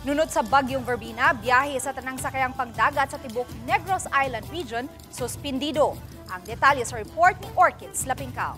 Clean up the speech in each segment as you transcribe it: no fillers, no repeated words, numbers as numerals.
Nunot sa Bagyong Verbena, biyahe sa tanang sakayang pangdagat sa tibok Negros Island Region suspindido. Ang detalye sa report ni Orchids Lapingkaw.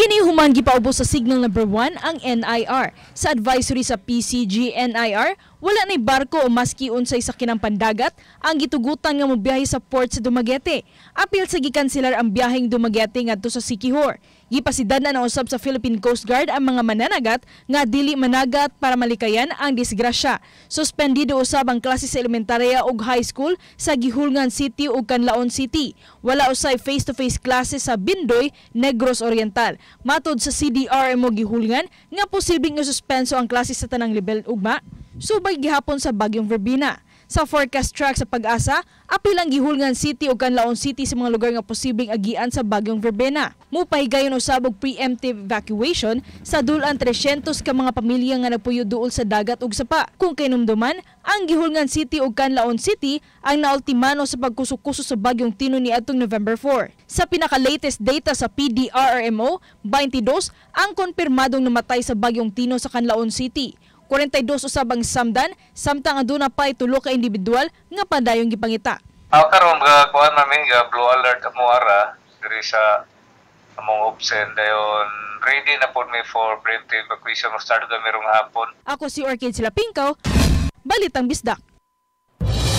Kini human gipaubos sa signal number 1 ang NIR. Sa advisory sa PCG NIR, wala nay barko o maski unsay sakinang pandagat ang gitugutan nga mobiyahe sa port sa Dumaguete. Apil sa gikanselar ang biyaheng Dumaguete ngadto sa Siquijor. Gipasidad na usab sa Philippine Coast Guard ang mga mananagat nga dili managat para malikayan ang disgrasya. Suspendido usab ang klase sa elementarya ug high school sa Guihulngan City ug Canlaon City. Wala usay face-to-face klase sa Bindoy, Negros Oriental. Matod sa CDRMO Guihulngan nga posibleng isuspenso ang klase sa tanang level ugma, subay gihapon sa Bagyong Verbena. Sa forecast track sa PAGASA, apil ang Guihulngan City ug Canlaon City sa mga lugar nga posibleng agian sa Bagyong Verbena. Mupahigayon usab og preemptive evacuation sa dulan 300 ka mga pamilya nga nagpuyo duol sa dagat ug sapa. Kung kahinumduman, ang Guihulngan City ug Canlaon City ang naultimano sa pagkuso-kuso sa Bagyong Tino niadtong November 4. Sa pinaka-latest data sa PDRRMO, 22 ang konfirmadong namatay sa Bagyong Tino sa Canlaon City. 42 usab ang samdan, samtang aduna pa'y 3 ka individual nga padayong gipangita. Ah, karon ga kuan mami ga blue alert amo ara diri sa among OPSEN, dayon ready na pod mi for preemptive evacuation. Mo start kami rong hapon. Ako si Orchid Silapingkaw, Balitang Bisdak.